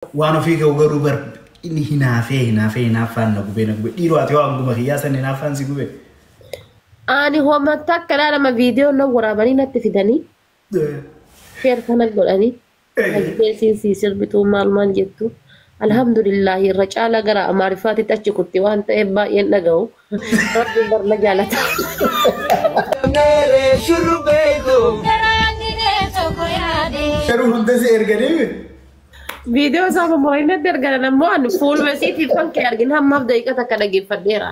Waan ofii ka'u garuu bar inni hinaafee hinaafee hinaaffaan na gubee na gubee dhiiroo ati waan guma kiyyaa san hinaaffaan si gubee. Ani homata akka ilaalama viidiyoo na waraabanii natti fidanii sheer kana godhanii ajjeesiin sirbituu maal maal jettu. Alhamdulillahi irra caalaa gara Amaariffaatitti achi kutti waan ta'eef baay'een dhaga'u. Rabbiin barna jaalata. Garuu hunda si erganii Viidiyoo isaa mummurii natti ergan ammoo ani fuuluma isiitiif kan kee argin hammaaf daqiiqa takka dhaggeeffadheera.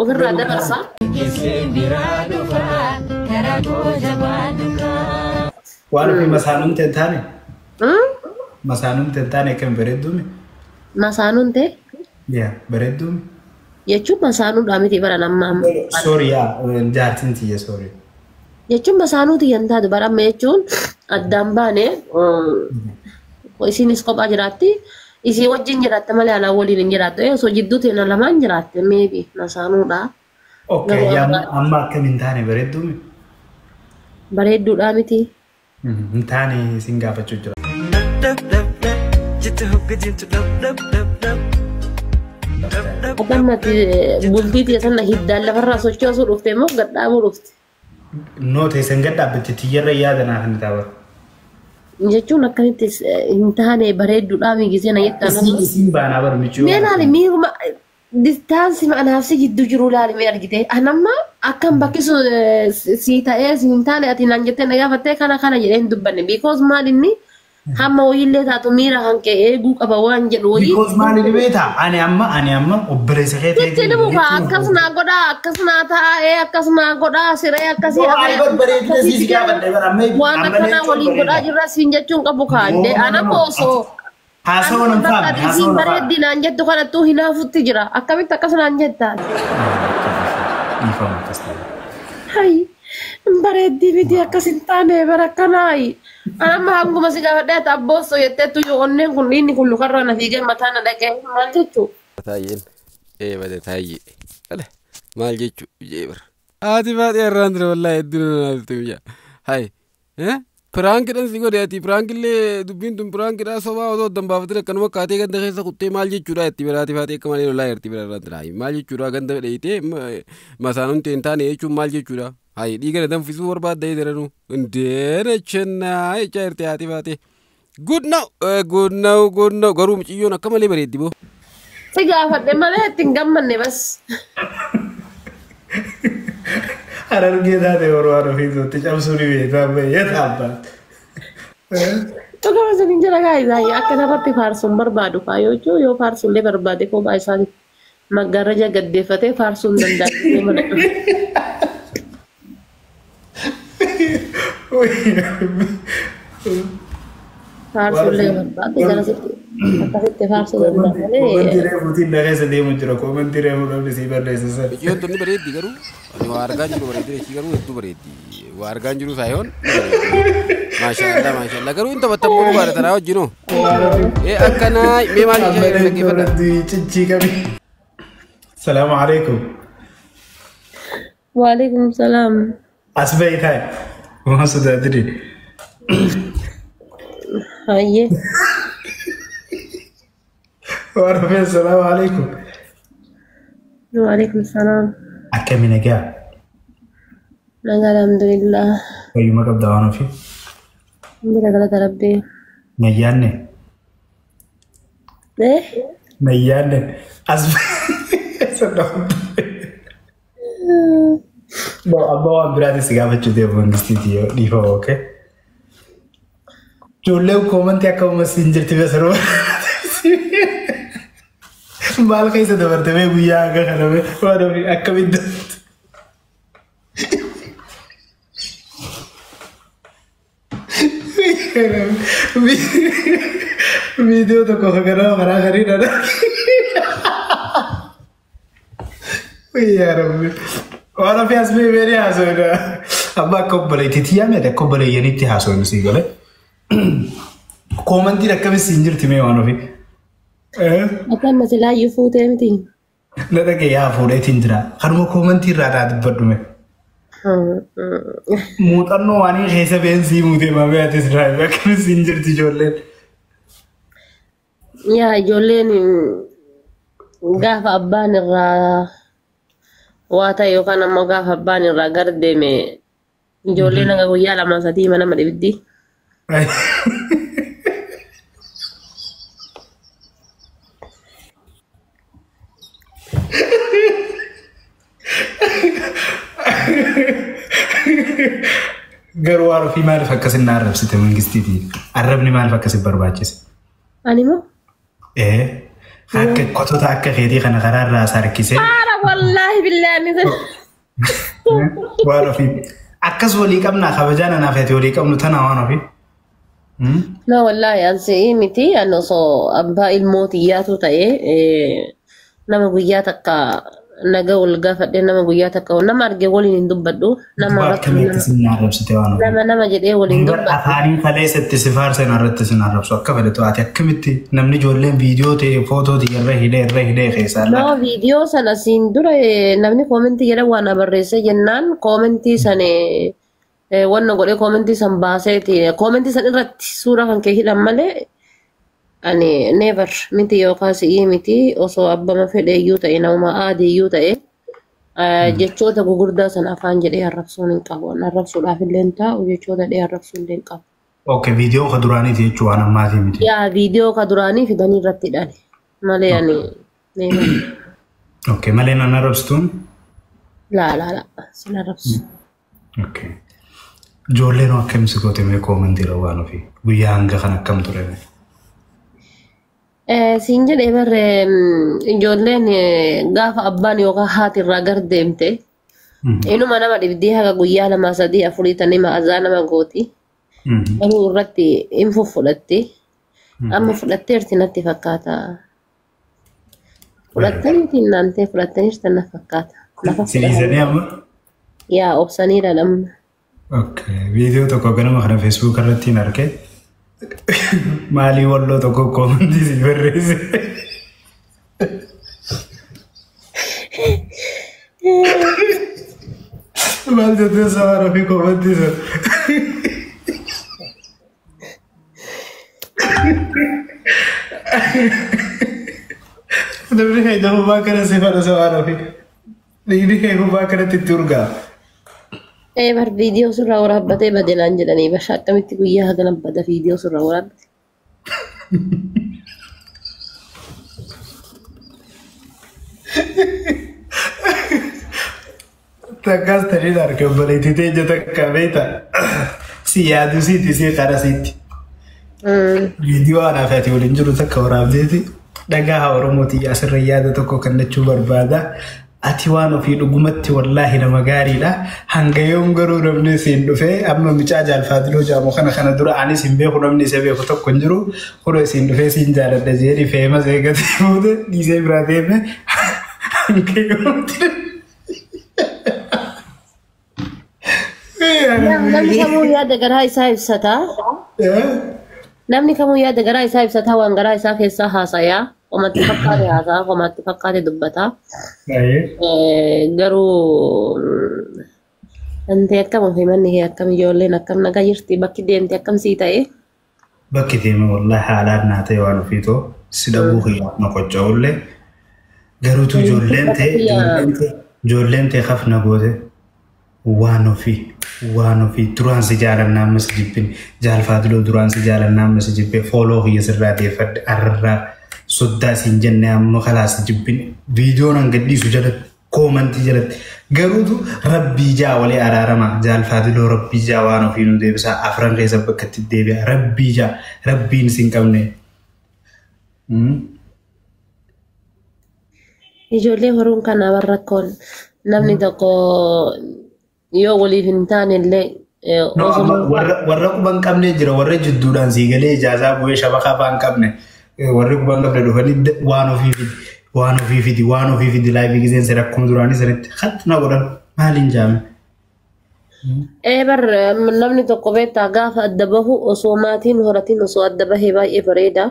Ofirraa dabarsaa. Waan ofii masaanuun ta'e taane masaanuun ta'e taane akkam bareedduumi. Masaanuun ta'e Yaa bareedduumi. Jechuun masaanuudhaa miti bara amma amma. Sorry yaa jaartiin tiyya sorry. Jechuun masaanuu tiyyan taatu bara amma jechuun addaan baane isinis kophaa jiraatti. Isii wajjin jiraatte malee anaa waliin hin jiraattu. Osoo jidduu teena lamaan jiraatte maybe masaanuudha. Okay amma akkam hin taane bareedduumi. Bareedduudhaa miti. Hin taane sin gaafachuu jira. Akkanumatti bultii tiyya sana hiddaan lafarraa sochoosuu dhufte immoo gadhaabuu dhufte. No teessan gad dhaabbatte tiyyarra yaada naaf hin ta'a. Jechuun akkamitti hin taane bareedduudhaa migisee na jettan. Isiin baanaa bara michuu. Mee laali miiruma distaansii anaaf si jidduu jiru laali mee argite. Anamma akkam bakki sun si ta'ee si hin taane ati naan jettee na gaafattee kana kana jedhee hin dubbanne. Because maal inni hamma wayiillee taatu miira hanqee eeguu qaba waan jedhu wayii. Because maal inni beektaa ani amma obboleessa kee ta'ee. Jechi dhibu kaa akkas naa godhaa akkas naa ta'a ee akkas naa godhaa siree akkasii Bareedina si gaafadhe bara amma waan akkanaa waliin godhaa jirra siin jechuun qabu kaande ana osoo Haasawaa nan faame isiin haasawaa nan faame. Bareeddi naan jettu kanattuu hinaafutti jira akkamitti akkas naan jettaa? Dhiifama akkas ta'e. Hayi bareeddii miti akkas hin taane bara akkanaayi. Anamma hanguma si gaafadhee ati abboossoo jetteettu yoo onneen kun inni kun lukarraa na fiigee mataa na dhaqee maal jechuu? Taayyeen ee bade taayyee ale maal jechuu jee bara. Haati baatee irraan ture wallaahi hedduu nama naafte guyyaa. Hayi prank dhan si godhe ati prank illee dubbiin tun prank dha sobaa osoo addan baafatee akkanuma kaatee ganda keessa kuttee maal jechuudha itti biraati faatee akka malee lolaa jirti bira irraan ture. Hayi maal jechuudha ganda dheeyitee masaanuun ta'e hin taane jechuun maal jechuudha. Hayi dhiiga na danfisuu barbaadda jedhanu indeen echennaa jechaa jirti haati faatee. Good now, good now, good now. Garuu mucayyoon akka malee bareeddi boo. Si gaafadhe malee ittiin gammanne bas. Harargee taate yeroo waan ofii tuutti cabsuu ni beektaa bayyee taabbaat. Dhugama isin jira gaayisaa akka narratti faarsuun barbaadu faayoo jechuun yoo faarsullee barbaade kophaa isaati maggaarraja gaddeeffatee faarsuu hin danda'u mana dhufe. Faarsullee barbaade garasitti akkasitti faarsuu danda'a Comment malee. Reefuutiin na keessa deemu jira. Comment reefuu namni sii barreessa sana. Mucayyoon tun ni bareeddi garuu ani waa argaa jiru bareeddi ishii garuu hedduu bareeddi. Waa argaa jiru saayoon ni bareeddi. Maashaallah maashaallah garuu hin taphattan moo dhugaadha tanaa wajjinoo. Ee akkanaa mee maal jechaa jiru dhaggeeffadha. Ciccii qabi. Salaamu alaikum. Waalaikum salaam. As bahi taa'e. Waan sodaatini. Hayyee. Waan hafeen salaamu alaikum. Waalaikum salaam. Akkami nagaa? Nagaa alhamdulillah. Fayyuma qabda waan ofii? Jira galata rabbii. Nayyaanne. Eh? Nayyaanne. As bahi. No, amma waan biraatis gaafachuu deemu mangistiiti yoo dhiifama okay? Ijoolleen comment akka uumas hin jirti besaruu. Maal keessa dabarte mee guyyaa hanga kana mee waan ofii akkamitti dabarte? Viidiyoo tokko karaa karaa karii dha. Yaa Rabbi. Waan ofii as mee beerii haasofna. Amma akka obboleettiitti yaamete akka obboleeyyanitti haasofnu sii galee. Comment iin akkamis siin jirti mee waan ofii? Akka amma silaayyuu fuutee miti. Na dhagee yaa fuudheetiin jira. Kanuma comment irraa daa dubbadhume. Muuxannoo waan keessa beensii muutee maamee atis irraa akkamis siin jirti ijoolleen? Yaa ijoolleen gaafa abbaan irraa waa ta'e yookaan ammoo gaafa abbaan irraa gar deeme ijoolleen hanga guyyaa 2 3 mana nama dhibdi. Garuu waan ofii maaliif akkasin na arrabsite mangistiitii? Arrabni maaliif akkasin barbaachise? Ani moo? Akka kotota akka keetii kana karaa irraa harkisee. Haara wallaahi billaahi ani Waan ofii akkas walii qabnaa kabajaan anaaf ati walii qabnu tana waan ofii. Na wallaahi an si'ii miti an osoo abbaa ilmoo xiyyaatu ta'e nama guyyaa takka naga wal gaafadhe nama guyyaa takka nama arge waliin hin dubbadhu nama Akkamii akkasin na arrabsite waan ofii. nama nama jedhee waliin dubbadhu. Afaaniin kaleessatti si faarsan irratti sin arrabsu akka fedhetu ati akkamitti namni ijoolleen viidiyoo ta'e footoo ta'e irra hidhee keessaa No viidiyoo sana siin dura namni koomentii jedhan waan na barreesse jennaan koomentii san wanna godhee koomentii san baaseeti koomentii san irratti suuraa kan kee hidhan malee ani never miti yookaan si'ii miti osoo abbama fedhe iyyuu ta'e namuma aadii iyyuu ta'e jechoota gugurdaa san afaan jedhee arrabsuun hin qabu. Arrabsuudhaaf illee hin taa'u jechoota jedhee arrabsuu illee hin qabu. Okay, viidiyoo ka duraaniiti jechuun waan ammaatii miti. Yaa viidiyoo ka duraanii fidanii irratti hidhan malee ani never. Okay, malee nan arrabsituun? Laa laa laa sin arrabsu. Okay. Ijoolleen akkam si goote mee koomentii irra waan ofii guyyaa hanga kan akkam ture mee? Siin jedhee barre ijoolleen gaafa abbaan yookaan haati irraa gar deemte inuma nama dhibdee haga guyyaa 2 3 4 tanii ma'azaa nama gooti. Garuu irratti hin fudhatti. Amma fudhatteerti natti fakkaata. Fudhattaniitiin naantee fudhattaniirti na fakkaata. Siisanii amma? Yaa obsaniidha amma. Okay, viidiyoo tokko ganama kana Facebook irratti hin arge. Maalii walloo tokko koomentii si barreesse. Maal jettee sabaan ofii koomentii sun? Namni keenya gubbaa kana si fadha sabaan ofii. Dhiigni kee gubbaa kanatti itti urgaa. Bar viidiyoo surraa waraabbatee bade naan jedhanii basha akkamitti guyyaa hagana bada viidiyoo surraa waraabbate. Takkaas ta'ee arge obboleettii teenya takka beekta. Si yaadu siiti si qara siiti. Viidiyoo anaaf ati waliin jiru takka waraabdeeti. Dhagaa Oromootii asirra yaada tokko kennachuu barbaada. Ati waan ofii dhugumatti wallaahi nama gaariidha. Hanga yoom garuu namni siin dhufee amma micaa jaalfaatiloo jaamu kana dura anis hin beeku namni isa beeku tokko hin jiru. Kunoo isiin dhufee siin jaaladha jedhee feemas eegatee booda dhiisee biraa deeme hanga yoomti. Namni kamuu yaada garaa isaa ibsata. Namni kamuu yaada garaa isaa ibsata waan garaa isaa keessaa haasayaa. Qomatti fakkaate haasaa, qomatti fakkaate dubbata. Garuu Antee akkam ofii manni kee akkam ijoolleen akkam nagaa jirti bakki deemte akkam sii ta'e. Bakki deeme wallahi haalaan naa ta'e waan ofiitoo si dhabuu kiyyaaf na qocca'ullee garuutu ijoolleen ta'e kafna goote waan ofii duraan si jaalannaa ammas jibbin jaalfaatiloo duraan si jaalannaa ammas jibbee fooloo kiyya sirraa deeffadhe arrarraa soddaa siin jenne amma kalaas jibbin viidiyoon hanga dhiisu jalatti koomantii jalatti garuutu rabbii jaa walii araarama jaalfaatiloo rabbii jaa waan ofii nu deebisaa afran keessa bakka itti deebi'a rabbii jaa rabbiin sin qabne. Ijoollee horuun kana warra rakkoon namni tokko yoo waliif hin taane illee Warra quban qabne jira warra jidduudhaan sii galee ijaazaa bu'ee shabakaa fa'aa hin qabne warri quban qabne dhufanii waan ofii fidi waan ofii fidi laayifii giseen sira akkuma duraanii sirriitti xaxi na godhan maaliin jaame. Bar namni tokko beektaa gaafa adda bahu osoo maatiin horatiin osoo adda bahee baay'ee bareeda.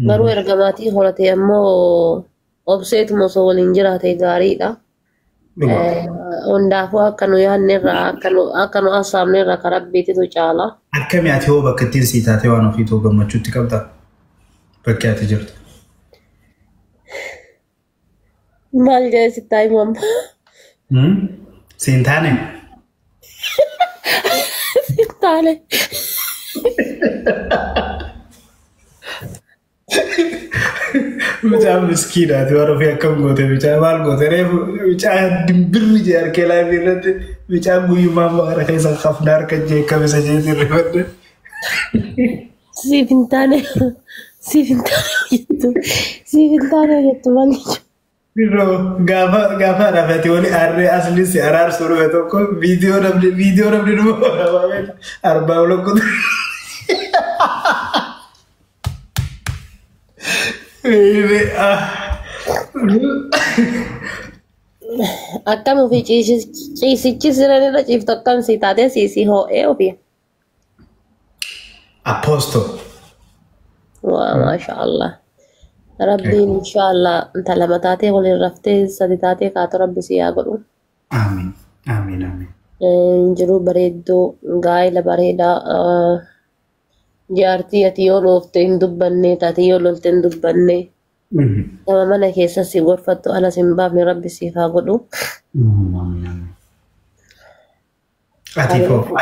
Garuu erga maatii horate ammoo obseetuma osoo waliin jiraate gaariidha. Hundaafuu akka nu yaadnerraa akka nu hasaabnerraa karaa rabbiititu caala. Akkami ati hoo bakka ittiin sii taatee waan ofiitoo gammachuutti qabdaa? Bakki ati jirtu. Maal jedhe sitti himu amma? Siin taane? Siin taane. Mucaan miskiinaati waan ofii akkam goote mucaa maal goote reefu mucaa dimbirri jee harkee laafii irratti mucaan guyyumaa maqara keessa hafna harka jee kamisa jeetiin rifadhe. Siif hin taane siif hin taane jettu siif hin taane jettu maal jechuudha? Biroo gaafa gaafa rafete wali arree asli si araarsuu dhufe tokko viidiyoo namni dhuma waraabame arbaa olokkutu. Akkam ofii ciisichi siran irra ciiftu akkam si taatee siisii hoo'ee ofii. Aposto. Waa maasha Allah. Rabbiin inshaallah inta lama taatee waliin raftee sadi taatee kaatu rabbi si haa godhu. Amiin. Amiin. Amiin. Jiruu bareedduu gaa'ela bareedaa jaartii ati yoo dhoofte hin dubbanne taate yoo lolte hin dubbanne nama mana keessa si gorfattu ala si hin baafne rabbi siif haa godhu.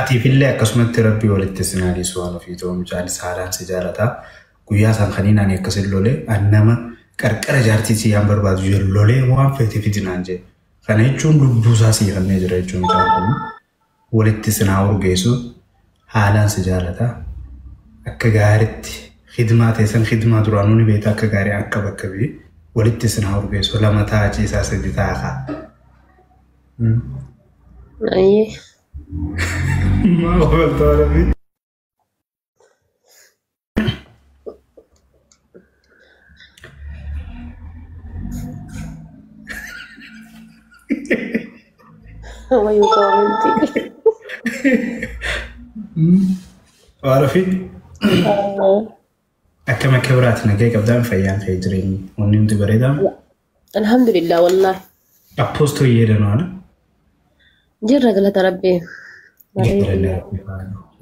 Atiif illee akkasumatti rabbi walitti isin hadiisu waan ofii ta'u mucaan saalaan si jaalataa. Guyyaa isaan kaniin ani akkasin lolee an nama qarqara jaartii si yaan barbaadu jiru lolee waan feete fidinaan jee. Kana jechuun lubbuu isaa siifannee jira jechuun mucaan kun walitti isin haa urgeessu haalaan si jaalataa. Akka gaariitti khidmaa teessan khidmaa duraanuu ni beekta akka gaarii akka bakka biyyi walitti isin haa urgeessu lama ta'a ciisaa sadi ta'a kaa. Ayyee. Maal ooltaa rabbi? Wayuu koominti. Waan ofii akkam akka biraati nagee qabdaan fayyaan kee jireenyi wanni hundi bareedaa. Alhamdulillah wallahi. Appoostoo yeedanu haala. Jirra galata rabbii.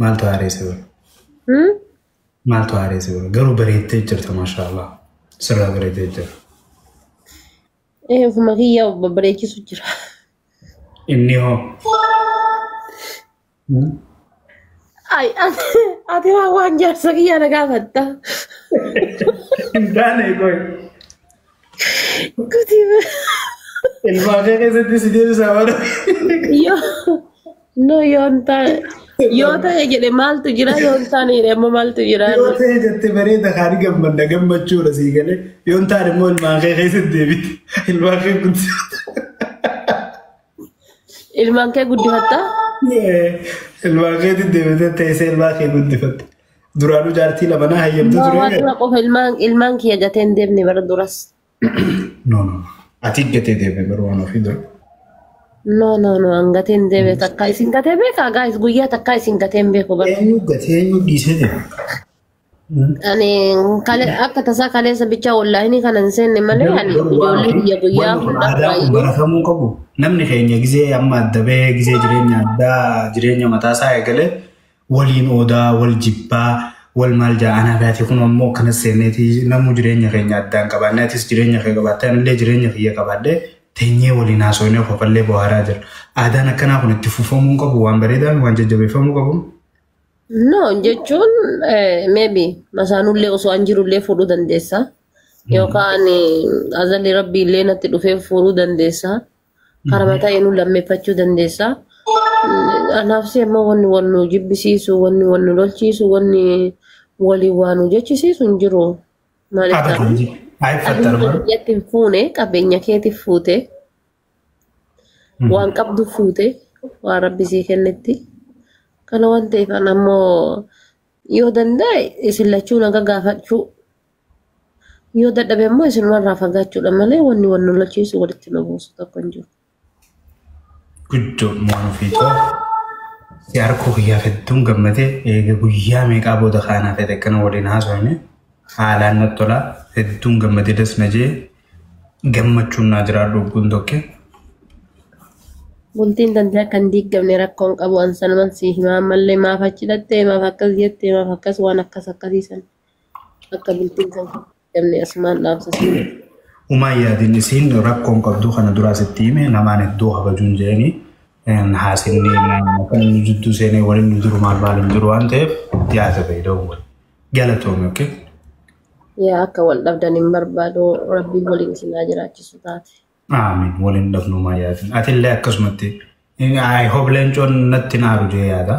Maaltu haareesse bira? Maaltu haareesse bira? Garuu bareeddee jirta maashaallah. Sirraa bareeddee jira. Ee ofuma kiyya babbareechisu jira. Inni hoo? Ay ati waan jaarsa kiyya na gaafatta. Hin taane koy. Kuti Ilmaan kee keessatti si deebisaa waan. Yoo no yoo hin taane yoo ta'e jedhe maaltu jira yoo hin taane jedhe ammoo maaltu jira. Yoo ta'e jette bareeda kaani gammadna gammachuudha sii galee yoo hin taane immoo ilmaan kee keessatti deebite ilmaan kee guddifata. Ilmaan kee guddifatta? Ilmaan keetti deebite teessee ilmaan kee guddifatte. Duraanuu jaartii lama naa hayyamte ture. Waan dura qofa ilmaan kiyya gatee hin deemne bara duras. No no. Ati gatee deeme garuu waan ofii dura. No no no an gatee hin deeme takka isin gatee beekaa guys guyyaa takka isin gatee hin beeku bara. Eenyu gatee eenyu dhiisee deeme? Ani kale akka tasaa kaleessa bichaa wallaahi kana hin seenne malee ani ijoollee biyya guyyaa hunda Aadaa kun baay'ee. baratamuu qabu. Namni keenya gizee amma adda bahee gizee jireenya addaa jireenya mataa isaa eegalee waliin oodaa, wal jibbaa, wal maal jaa anaa gaati kun ammoo akkana seenneeti namuu jireenya keenya addaan qabaannee atis jireenya kee qabaattee anillee jireenya kiyya qabaadhee teenyee waliin haasofnee kofallee bohaaraa jira. Aadaan akkanaa kun itti fufamuu qabu waan bareedaan waan jajjabeeffamuu qabu. No jechuun maybe masaanullee osoo an jirullee fuudhuu dandeessa. Yookaan azalli rabbii illee natti dhufee fuudhuu dandeessa. Karama ta'e nu lammeeffachuu dandeessa. Anaaf si ammoo wanni wal nu jibbisiisu, wanni wal nu lolchiisu, wanni walii waa nu jechisiisu hin jiru. Maaliif ta'a? Abadan. Ayiffattar bara. Biyyatti hin fuune qabeenya keetiif fuute waan qabdu fuute waan rabbi sii kennetti. Kana waan ta'eef an ammoo yoo danda'e isin lachuu naga gaafachuu yoo dadhabe ammoo isinumarraa fagaachuudha malee wanni wal nu lolchiisu walitti nu buusu tokko hin jiru. Guddoo waan ofii ta'u. Si harkoo guyyaa hedduun gammadee eega guyyaa meeqaa booda kaanaa fedhe akkana waliin haasofne haalaan natti tola hedduun gammadee das na jee gammachuun naa jiraadhu ogguun tokke. Bultiin tantee akka hin diigamne rakkoon qabu an sanuman si himaa ammallee maaf achi dhattee maaf akkas jettee maaf akkas waan akkas akkasiisan akka bultiin kan hin diigamne asumaan dhaamsa si. Umaa yaadin isiin rakkoon qabdu kana duraa sitti hime namaan hedduu kabajuun jedhanii haasinni kan inni jidduu seenee waliin nu jiru maal maal hin jiru waan ta'eef yaada fayyadamu wal. Galatoome, okay? Yaa akka wal dhabdan hin barbaadu rabbiin waliin isin haa jiraachisu taate. Amiin waliin dhabnu umaa yaadin. Atillee akkasumatti I hope leencoon natti naaru jee yaada.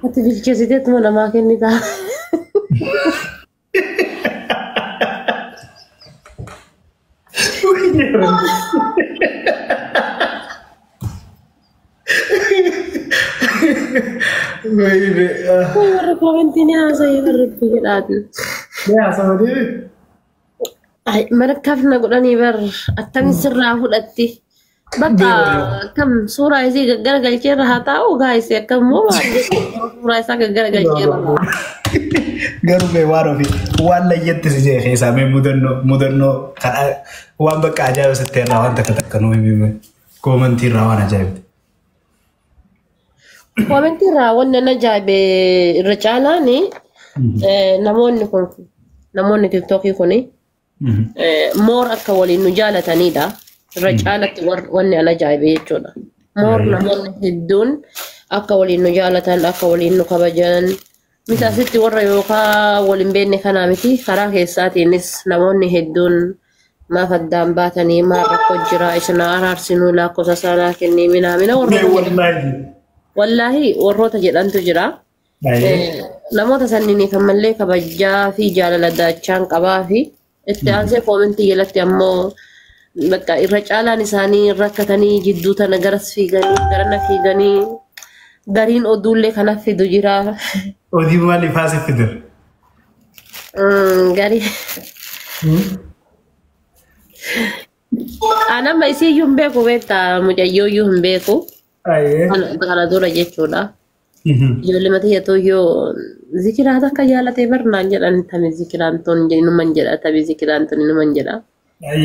Ati bilcheessiteetuma namaa kennitaa. Warra koomentii ni haasa'ee warra itti jedhaati. Mana kafna godhanii bar akkamiin sirraa fudhatti. Bakka akkam suuraa isii gaggaragalcheerra haa taa'u gaayisee akkam moo maal suuraa isaa gaggaragalcheerra. Garuu mee waan ofii waan layyatti si jee keessaa mee mudannoo waan bakka ajaa'iba sitti irraa waan takka takka nuu himi koomentii irraa waan ajaa'ibti. Koomentii irraa wanni na ajaa'ibe irra caalaan namoonni kun namoonni tiktookii kun moor akka waliin nu jaalatanidha. Irra caalatti wanni an ajaa'ibe jechuudha. Moor namoonni hedduun akka waliin nu jaalatan akka waliin nu kabajan miti asitti warra yookaan waliin beekne kanaa miti karaa keessaatiinis namoonni hedduun maaf addaan baatanii maal rakkoo jira isin araarsinuu lakkoofsa sanaa kennii minaa mina warra wallaahi warroota jedhantu jira. Namoota sanniiniif ammallee kabajaa fi jaalala daachaan qabaa fi itti aansee koomentii jalatti ammoo bakka irra caalaan isaanii rakkatanii jidduu tana garas fiiganii garana fiiganii gariin oduullee kanaaf fidu jira. Odii maaliif haasif fidan? Garii. Anamma isiiyyuu hin beeku beektaa mucayyooyyuu hin beeku. Kana dura jechuudha. Ijoollee mataa yoo zikiraa takka jaalatee barnaan jedhan tami zikiraan tun numan jedha tami zikiraan tun numan jedha.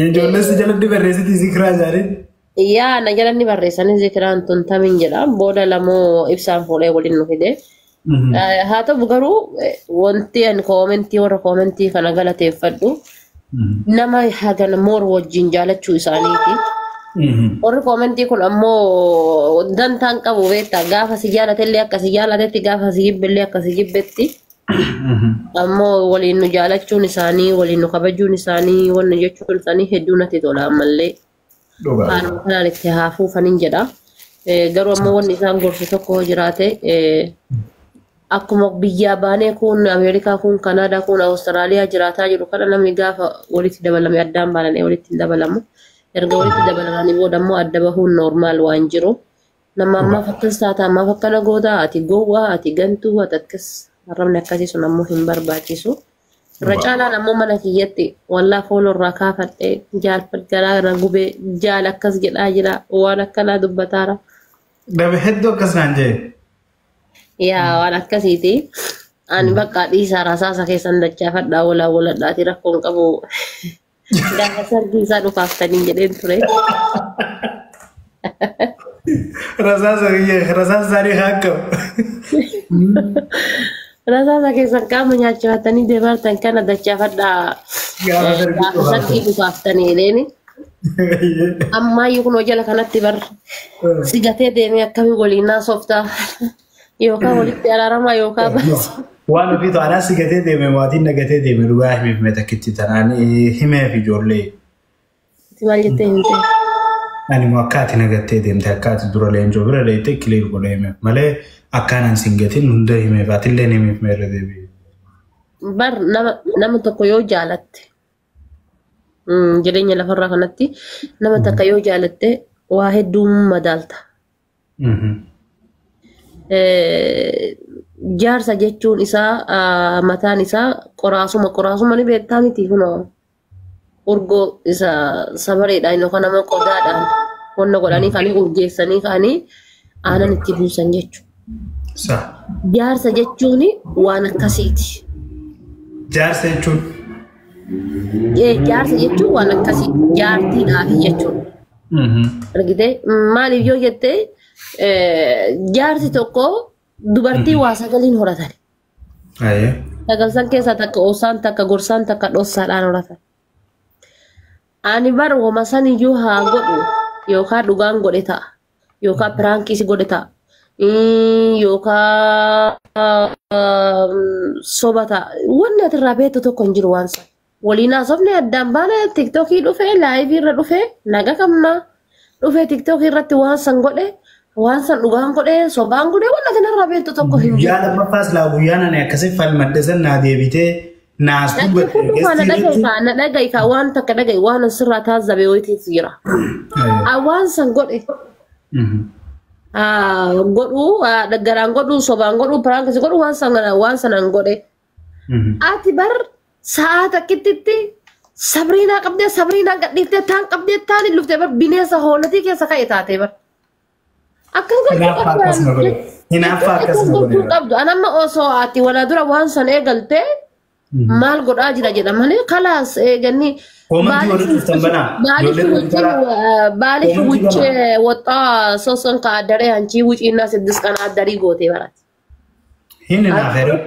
Ijoollee si jalatti barreessiti zikiraa isaanii. Yaa na jalatti barreessanii zikiraan tun tamin jedha booda lamoo ibsaan fuudhee waliin nu fide. Haa ta'u garuu wanti ani koomentii warra koomentii kana galateeffadhu nama hagan moor wajjin jaalachuu isaaniiti. Warri koomentii kun ammoo dantaan qabu beektaa gaafa si jaalatellee akka si jaalatetti gaafa si jibbellee akka si jibbetti ammoo waliin nu jaalachuun isaanii waliin nu kabajuun isaanii wanni jechuun isaanii hedduu natti tola ammallee. Haaluma kanaan itti haa fuufanin jedha. Garuu ammoo wanni isaan gorsu tokko jiraate akkuma biyyaa baanee kun Ameerikaa kun Kanaadaa kun Awustiraaliyaa jiraataa jiru kana namni gaafa walitti dabalame addaan baananii walitti hin dabalamu. Erga walitti dabalamanii booda ammoo adda bahuun noormaal waan jiru. Nama ammaaf akkas taata ammaaf akkana goota ati gowwaa ati gantuu ati akkas arrabni akkasii sun ammoo hin barbaachisu. Irra caalaan ammoo mana kiyyatti wallaa fooloo irraa kaafadhee jaalfadh garaa gubee jaal akkas jedhaa jira waan akkanaa dubbataara. Nama hedduu akkas naan jee. Yaa waan akkasiiti. Ani bakka dhiisaa rasaasa keessan dachaafadhaa walaa waladhaati rakkoon qabu. Gaafa sargii isaa dhukaaftanii jedheen ture. Rasaasa isaanii haa qabu. Rasaasa keessan qaama nyaachifatanii deemartan kana dachaafadhaa gaafa sargii dhukaaftanii jedheeni. Ammayyuu kunoo jala kanatti bar sigatee deemee akkamii waliin naasoftaa yookaan walitti araaramaa yookaan baasii. Waan ofiitu anaa si gatee deeme maatiin na gatee deeme dhugaa himeef mee takkitti tanaan himeef ijoollee. Maal jettee himte? Ani immoo akka ati na gattee deemte akka ati dura leencoo bira deemte kiliir godhee himeef malee akkaan an sin gatin hunda himeef atillee himeef mee irra deebi'e. Bar nama tokko yoo jaalatte jireenya lafarraa kanatti nama takka yoo jaalatte waa hedduu madaalta. Jaarsa jechuun isaa mataan isaa qoraasuma ni beektaa miti kunoo urgoo isa sabareedhaan yookaan ammoo qodaadhaan wanna godhanii kaanii urgeessanii kaanii aanan itti buusan jechuudha. Jaarsa jechuun waan akkasiiti. Jaarsa jechuun? Jaarsa jechuun waan akkasiiti. Jaartiidhaafi jechuudha. Argitee maaliif yoo jettee jaarsi tokko dubartii waa sagaliin horatan. Sagal san keessaa takka oosaan takka gorsaan takka dhossaadhaan horatan. Ani bar wama san iyyuu haa godhu yookaan dhugaan godhe ta'a yookaan piraankiis godhe ta'a yookaan soba ta'a. Wanni ati irraa beektu tokko hin jiru waan san. Waliin haasofni addaan baana tiktookii dhufee laayivii irra dhufee naga qabna dhufee tiktookii irratti waan san godhe waan san dhugaan godhe sobaan godhe wanni ati irraa beektu tokko hin jiru. Guyyaa lammaffaas laa guyyaan ani akkasii falmadde san naa deebitee naas dubbatte Na dhagahi kaa na dhagahi kaa waan takka dhagahi waan asirraa taazzabe wayiitiitu jira. Waan san godhe godhu garaan godhu sobaan godhu piraankis godhu waan sanaan godhe. Ati bar sa'a takkittitti sabriinaa qabdee sabriinaa gadhiiftee taan qabdee taan hin luftee bar bineensa hoolatii keessa ka'e taatee bar. Akkas gochuu qabdu. An amma osoo ati walaa dura waan san eegaltee maal godhaa jira jedha malee kalaas eeganni. Baalish wuccee waxaa soson ka addaree hanchii wuciinaa siddis kana addarii gootee barate. Inni naaf yeroo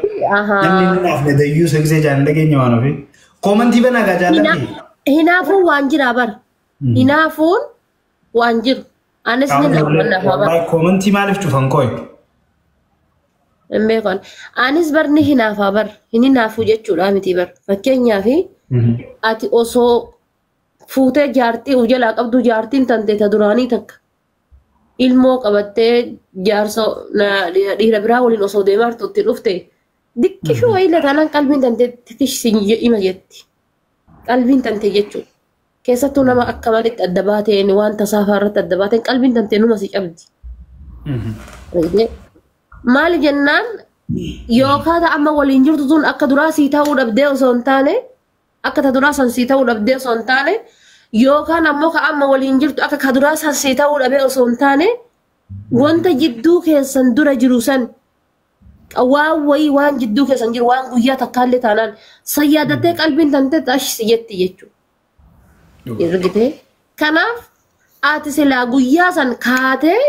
namni inni naaf dayyuu seksee jaan dhageenya waan ofii. Koomantii banaa gaa jaalladhi. Hinaafuun waan jira bar. Hinaafuun waan jiru. Anis ni naaf bar. Koomantii maaliif cufan kooyi? Hin beekan. Anis bar ni hinaafaa bar. Inni hinaafuu jechuudha miti bar. Fakkeenyaaf ati osoo fuutee jaartii of jalaa qabdu jaartiin tante ta duraanii takka. Ilmoo qabattee jaarsa dhiira biraa waliin osoo deemaa jirtutti dhufte diqqishuu wayii taanaan qalbiin tante tikishsi ima jetti. Qalbiin tante jechuudha. Keessattuu nama akka malitti adda baateen waan tasaafaa irratti adda baateen qalbiin tante numa si cabdi. Maali jennaan yookaan amma waliin jirtu tun akka duraa sii ta'uu dhabdee osoo hin taane akka ta duraa san sii ta'uu dhabdee osoo hin taane yookaan ammoo ka amma waliin jirtu akka ka duraa san sii ta'uu dhabee osoo hin taane wanta jidduu keessan dura jiru san waan wayii waan jidduu keessan jiru waan guyyaa takkaallee taanaan san yaadattee qalbiin tante ashsi jetti jechuudha. Argitee? Kanaaf ati silaa guyyaa san kaatee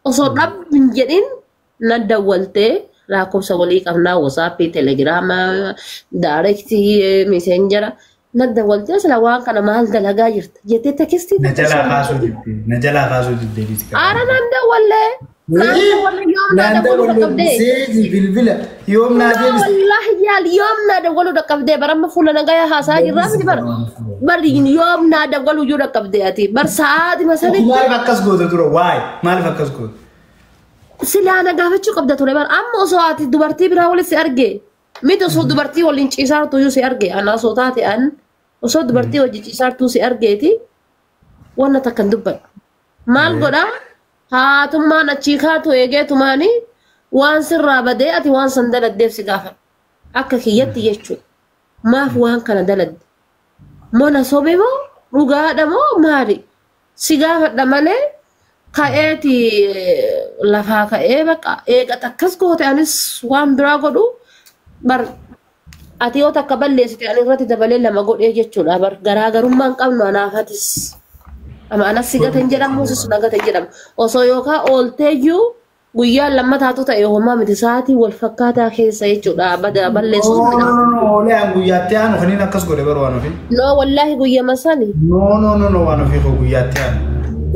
osoo dhabbi hin jedhin na dawwaltee lakkoofsa walii qabnaa wasaappii telegiraamaa daayirektii miseenjara na dawwaltee sila waan kana maal dalagaa jirta jettee tekstii. Na jalaa kaasuu dibdee na jalaa kaasuu dibdee. Aara naan dawwallee. Naan dawwallee seeji bilbila yoom naa deebiste. Wallaahi yaal yoom naa dawwaluu dhaqqabdee baramma fuula nagayaa haasaa jirraa miti bara. Bari yoom naa dawwaluu iyyuu dhaqqabdee ati bar sa'aati masanii. Maaliif akkas goota dura waay maaliif akkas goota? Silaa na gaafachuu qabda ture bar amma osoo ati dubartii biraa waliin si arge miti osoo dubartii waliin ciisaartu iyyuu si arge ana osoo taate an osoo dubartii wajji ciisaartuu si argeeti wanna takka hin dubbadhu. Maal godhaa haatummaan achii kaatu eegeetumaani waan sirraa badee ati waan san daladdeef si gaafadha. Akka kiyyatti jechuudha. Maaf waan kana daladde? Mana sobe moo dhugaadha moo maali? Si gaafadha malee ka'eeti lafaa ka'ee baqa eegata akkas goote anis waan biraa godhu bar ati yoo takka balleessite ani irratti dabalee lama godhee jechuudha bar garaagarummaan qabnu anaafatis. Ama anas si gate hin jedhamu sis na gate hin jedhamu osoo yookaan oolteeyyuu guyyaan lammataatu ta'e homaa miti sa'aatii wal fakkaataa keessa jechuudha bada balleessu. No no no oolee an guyyaatti aanu kaniin akkas godhe bar waan ofii. No wallaahi guyyama sani. No no no no waan ofii koo guyyaatti aanu.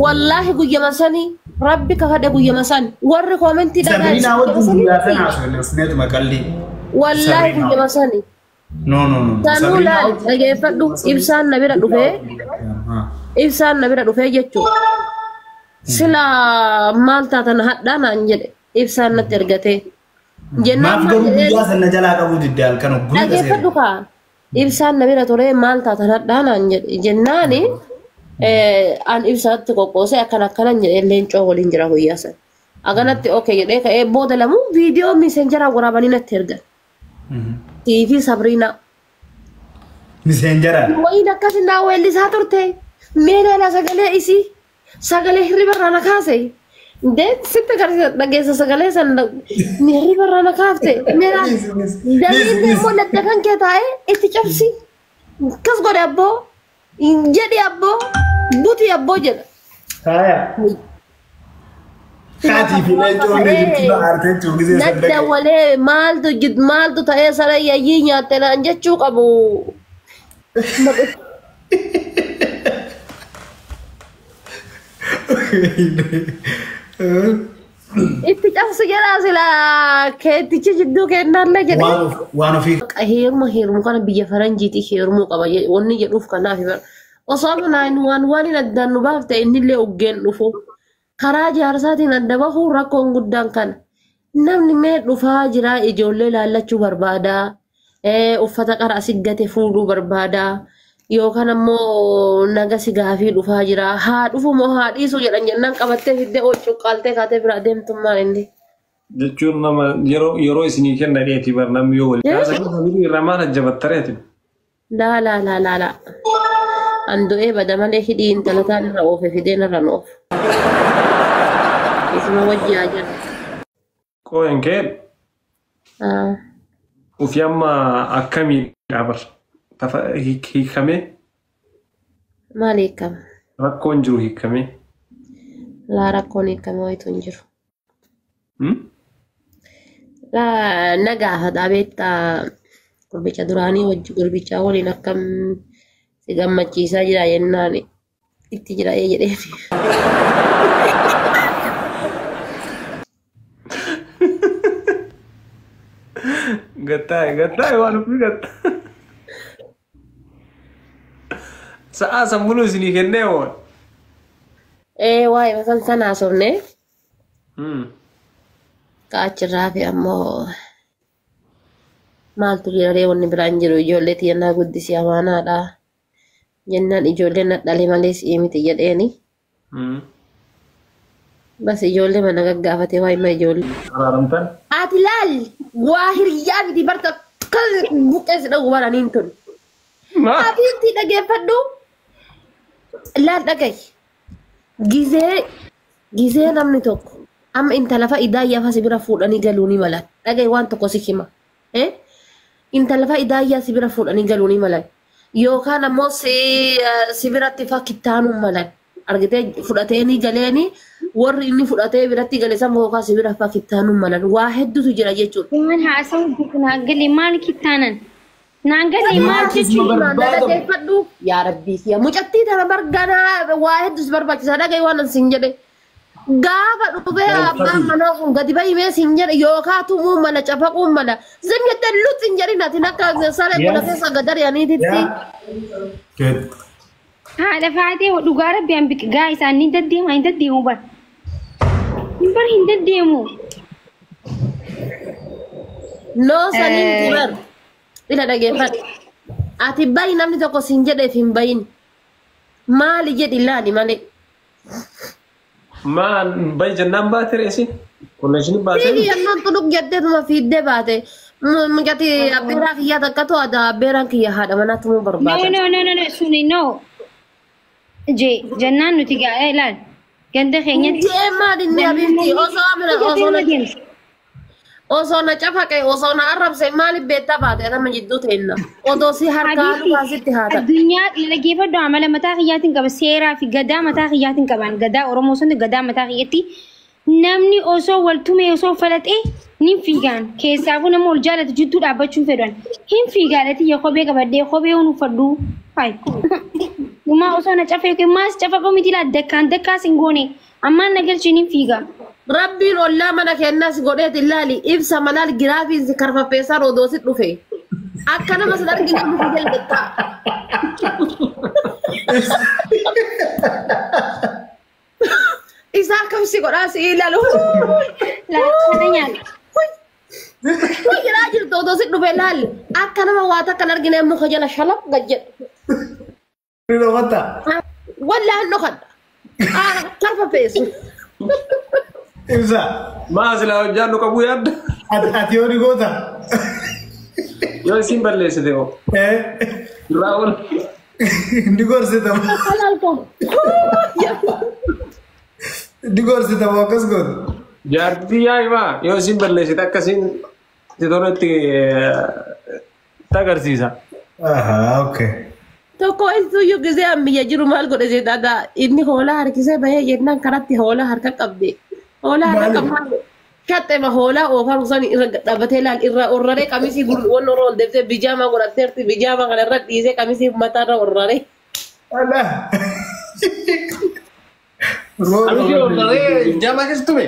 Wallaahi guyyama sani rabbi kafadhe guyyama sani warri koomentii dhagaa. Sabriinaa wajjin guyyaa sana haasofne ufneetuma qalli. Wallaahi guyyama sani. No no no. Sanuu laal dhageeffadhu ibsaan na bira dhufee. Ibsaan na bira dhufee jechuudha. Sila maal taatan hadhaa naan jedhe ibsaan natti ergatee. Maaf garuu guyyaa sana jalaa qabuu didde halkan ogguun Dhageeffadhu kaa ibsaan na bira turee maal taatan hadhaa naan jedhe jennaani an ibsaatti qoqqoosee akkana akkanan jedhee leencoo waliin jira guyyaa sana. Aganatti okee jedhee ka'ee booda lamuu viidiyoo miseenjaraa waraabanii natti ergan. TV Sabriinaa. Miseenjaraa. Wayiin akkas naa weellisaa turte. Meelaan sagalee isii sagalee hirriba irraa na kaase. Deen sitti agarsiisa dhageessa sagalee sana hirriba irraa na kaafte. Meelaan damiin immoo ladda kan kee taa'ee itti cabsi. Akkas godhe abboo jedhi abboo buti abboo jedha. Haaya. Haatii fi leencoo bira jirtu aartee jechuun gisee san Nadda dhagaye. walee maaltu maaltu ta'ee saree yayyii nyaatte naan jechuu qabu. Itti cabsu jedhaa silaa keettichi jidduu kennaallee jedhee. Waan ofii Heeruma heerumu kana biyya faranjiitii heerumuu qaba wanni jedhuuf kanaaf bara. Osoo kanaan waan hin addaan nu baafte innillee uggeen dhufu. Karaa jaarsaatiin adda bahuu rakkoon guddaan kana. Namni mee dhufaa jira ijoollee laallachuu barbaada. Uffata qara asii gate fuudhuu barbaada. Yookaan ammoo naga si gaafii dhufaa jira. Haa dhufu moo haa dhiisu jedhan jennaan qabattee fiddee ol cuqqaaltee kaatee biraa deemtummaan inni. Jechuun nama yeroo isinii kenna dheetii bar namni yoo waliin. Gaasa kun irraa maal ajjabattareeti? Laa laa laa laa laa. An du'ee bada malee hidhii intala taan irra oofe fideen irra nu oofu. Isuma wajji haa jennu. Qooyin kee ufi amma akkamiidha bar? Tafa hiikamee Maal hiikama? Rakkoon jiru hiikamee. Laa rakkoon hiikame wayitu hin jiru. Laa na gaafata beektaa gurbicha duraanii wajji gurbichaa waliin akkam si gammachiisaa jira jennaan itti jira ee jedheen. Gattaa'e gattaa'e waan ofii gatta. Sa'aa sammuu isinii kennee hoo? Ee waa'ee san sana haasofne ka achirraa fi ammoo maaltu jira ree wanni biraan jiru ijoollee tiyyannaa guddisii amaanaadha. Jennaan ijoolleen na dhale malee si'ii miti jedheeni. Bas ijoollee mana gaggaafatee waa hima ijoollee. Araaramtan? Ati laal waa hiriyyaa miti barta kan buqqee si dhagu baraniin tun. Abiinti dhageeffadhu. Laal dhagahi. Gizee namni tokko amma intala fa'a idaayyaa fa si bira fuudhanii galuu ni malan. Dhagahi waan tokko si hima. Intala fa'a idaayyaa si bira fuudhanii galuu ni malan. Yookaan ammoo si biratti fa kittaanuu malan. Argitee fudhateeni galeeni warri inni fudhatee biratti gale san yookaan si bira fa kittaanuu malan. Waa hedduutu jira jechuudha. Waan haasa'u jiru naa galee maal kittaanan? Naan galee maal jechuudha? Dhaggeeffadhu yaa rabbii kiyya mucattii tana barganaa waa hedduu si barbaachisa dhagahi waan an siin jedhe. Gaafa dhufee abbaan manaa kun gadi bahimee siin jedhe yookaan tumuu mala cafaquu mala zim jettee lutti hin jedhin ati akka saree gola keessa gadariyaniititti. Good. Haadha faatee dhugaa rabbi an biqi gaa isaan ni deddeema hin deddeemu bar. Bar hin deddeemu. Noo saniin turan ila dhageeffadhu. Ati bahi namni tokko siin jedheef hin bahin. Maali jedhi laali malee. Maal bahi jennaan baate reesi? Kolleeshinii baatee? Fiigi yennaan xuluq jetteetuma fiiddee baate. Mucatti abbeeraa kiyyaa takka to'ata abbeeraan kiyya haadha manaa tumuu No barbaada. no no no no suni no. Je jennaan nuti gaa ilaal ganda keenyatti. Jee maal inni abiifti osoo amina osoo na osoo na cafaqe osoo na arrabse maaliif beektaa baate atama jidduu teenna. Odoo si harkaa lukaasitti haa ta'u. Addunyaa dhaggeeffadhu amala mataa kiyyaatiin qaba seeraa fi gadaa mataa kiyyaatiin qaban gadaa Oromoo sun gadaa mataa kiyyatti namni osoo wal tumee osoo falaxee ni fiigaan keessaafuu nama wal jaalatu jidduu dhaabbachuun fedhan hin fiigaadhati yaa kophee qabadhee kophee hun uffadhu hayi dhumaa osoo na cafee yookiin maas cafaqoo miti laa dakkaan dakkaas hin goone ammaan na galchee ni fiiga. Rabbiin ollaa mana kennas godheet ilaali ibsa malaal giraafiin si karfaffeessaan odoo si dhufe. Akka nama sin argine muka jalqabtaa. Isaa akkam si godhaa si ilaalu. Laa kana nyaata. Huy jedhaa jirtu odoo si dhufe ilaali. Akka nama waa takka hin argine muka jala shalaq gad jedha. Ni dhokata. Wallaan dhokadha. Karfaffeessu. Ibsa. Maa silaa hojjaan nu qabuu yaadda? Ati yoo ni goota. Yoo isin balleessite hoo? Irraa ol. Ni gorsita. Ni gorsita moo akkas gootu? Jaartii yaa himaa yoo isin balleessite akkasiin si toletti agarsiisa. Ahaa, okay. Tokko isuyyuu gisee an biyya jiru maal godhe jedhadha. Inni hoolaa harkisee bahee jennaan karatti hoolaa harka qabde. Hoolaa har'a qabmaa. Shaxxema hoolaa oofaa rusan irra dhaabbatee laal irra orraree qamisii wanni orra ol deebisee bijaamaa godhatteerti bijaamaa kana irra dhiisee qamisii mataarra orraree. Ala. Qamisii orraree jaamaa keessa tume.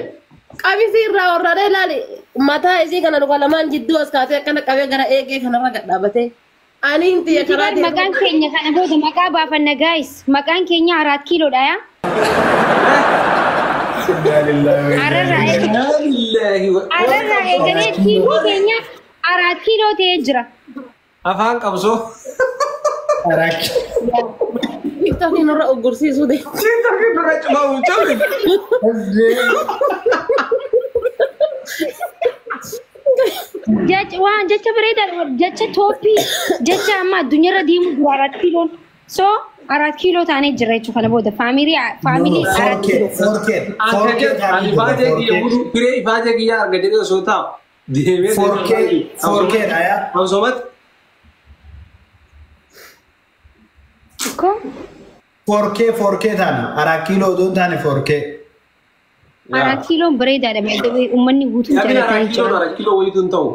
Qamisii irraa orraree laal mataa isii kana luka lamaan jidduu as kaasee akkana qabee gara eegee kanarra gad dhaabbatee. Ani hin xiyya karaa Maqaan deemu. Keenya kana booda maqaa baafanna guys. Maqaan keenya Araat Kiiloodha yaa. Ararraa eegalee tiimii keenya Araat Kiiloo ta'ee jira. Afaan qabsoo. TikTokiin nurra uggursiisuu deema. TikTokiin nurra cufamu cabri. Waan jecha bareedaa jecha tooppii jecha amma addunyaarra deemu jira Araat Kiiloon. So Araat Kiiloo taanee jira jechuudha kana booda faamilii Araat Kiiloo. Ani ifaajee kiyya firee ifaajee kiyya arga jedhee osoo taa'u deemee. 4K dha yaa. Amsoomatti. Ko 4K 4K taana Araat Kiiloo odoo hin taane 4K. Araat Kiiloon bareedaadha uummanni guutuun Yaabin jaallatanii Araat Kiiloon jira. Araat Kiiloo wayitu hin ta'u.